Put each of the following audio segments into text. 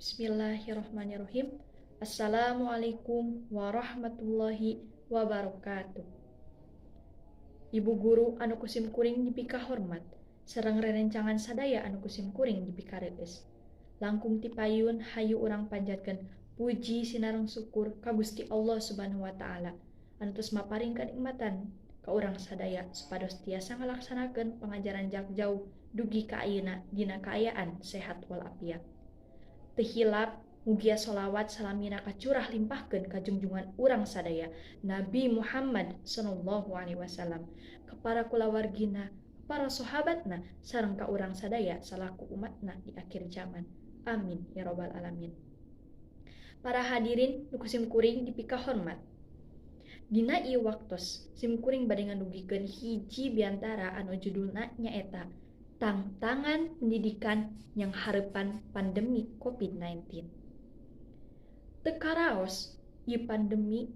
Bismillahirrahmanirrahim. Assalamualaikum warahmatullahi wabarakatuh. Ibu guru anu ku sim kuring dipika hormat, sareng rerencangan sadaya anu ku sim kuring dipika reueus. Langkung ti payun hayu urang panjatkeun puji sinareng syukur ka Gusti Allah Subhanahu wa taala anu tos maparin kanikmatan ka urang sadaya supados tiasa ngalaksanakeun pangajaran jarak jauh dugi ka ayeuna dina kaayaan sehat walafiat. Teu hilap mugia sholawat salamina kacurah limpahkeun ka junjungan urang sadaya Nabi Muhammad sallallahu alaihi wasallam, ka para kulawargina, para sahabatna, sareng ka urang sadaya salaku umatna di akhir zaman. Amin ya robbal alamin. Para hadirin nu ku sim kuring dipika hormat. Dina ieu waktos sim kuring bade ngadugikeun hiji biantara anu judulna nyaeta Tantangan Pendidikan Nyanghareupan Pandemi COVID-19. Teu karaos ieu pandemi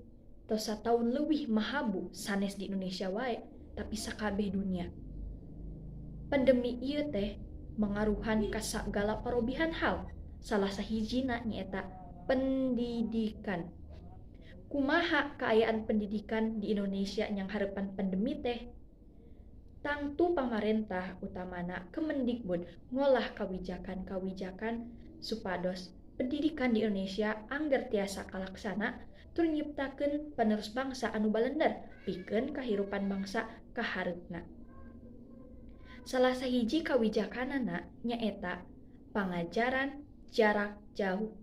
tos sataun leuwih mahabu sanes di Indonesia wae, tapi sakabeh dunia. Pandemi ieu teh mangaruhan ka sagala parobihan hal, salah sahijina nyaeta pendidikan. Kumaha kaayaan pendidikan di Indonesia nyanghareupan pandemi teh? Tangtu pamarentah utamana Kemendikbud ngolah kawijakan-kawijakan supados pendidikan di Indonesia angger tiasa kalaksana tur nyiptakeun penerus bangsa anu balender pikeun kahirupan bangsa kahareupna. Salah sahiji kawijakanana nyaeta pangajaran jarak jauh.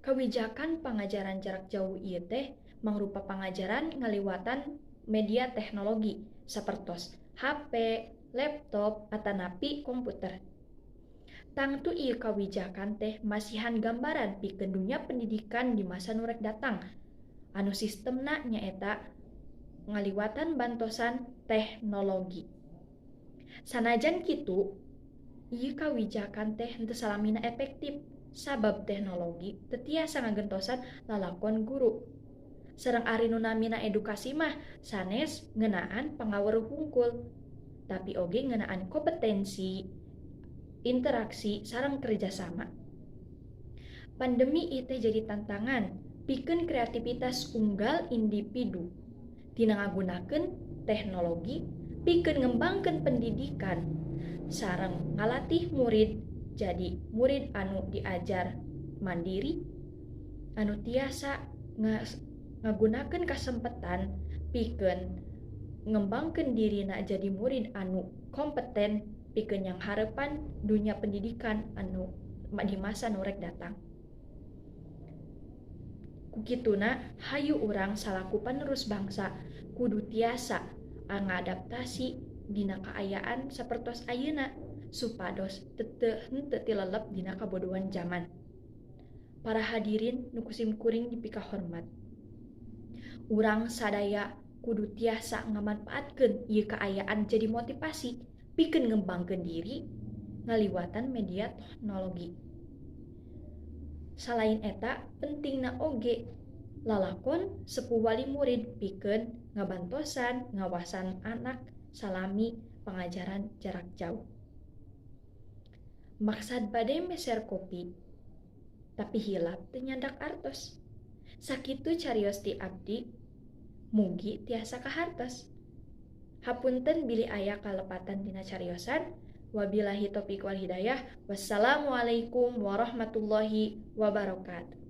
Kawijakan pangajaran jarak jauh ieu teh mangrupa pangajaran ngaliwatan media teknologi sapertos HP, laptop, atanapi komputer. Tangtu ieu kawijakan teh masihan gambaran pikeun dunya pendidikan di masa nu rek datang anu sistemna nyaeta ngaliwatan bantosan teknologi. Sanajan kitu, ieu kawijakan teh henteu salamina efektif sabab teknologi teu tiasa ngagentosan lalakon guru. Sareng ari nu namina edukasi mah sanes ngeunaan pangaweruh hungkul, tapi oge ngeunaan kompetensi, interaksi sareng kerjasama. Pandemi ieu teh jadi tantangan pikeun kreativitas unggal individu tina ngagunakeun teknologi pikeun ngembangkeun pendidikan sareng ngalatih murid jadi murid anu diajar mandiri anu tiasa ngagunakeun kasempetan pikeun ngembangkeun dirina jadi murid anu kompeten pikeun nyanghareupan dunya pendidikan anu di masa nu rek datang. Ku kituna hayu urang salaku panerus bangsa kudu tiasa ngadaptasi dina kaayaan sapertos ayeuna supados teu henteu tilelep dina kabodohan jaman. Para hadirin nu ku sim kuring dipika hormat. Urang sadaya kudu tiasa ngamanfaatkeun ieu kaayaan jadi motivasi pikeun ngembangkeun diri ngaliwatan media teknologi. Salain eta pentingna oge lalakon sepuh wali murid pikeun ngabantosan ngawasan anak salami pangajaran jarak jauh. Maksad bade meser kopi tapi hilap teu nyandak artos. Sakitu carios ti abdi, mugi tiasa kahartos. Hapunten bilih aya kalepatan dina cariosan. Wabillahi taufiq wal hidayah. Wassalamualaikum warahmatullahi wabarakatuh.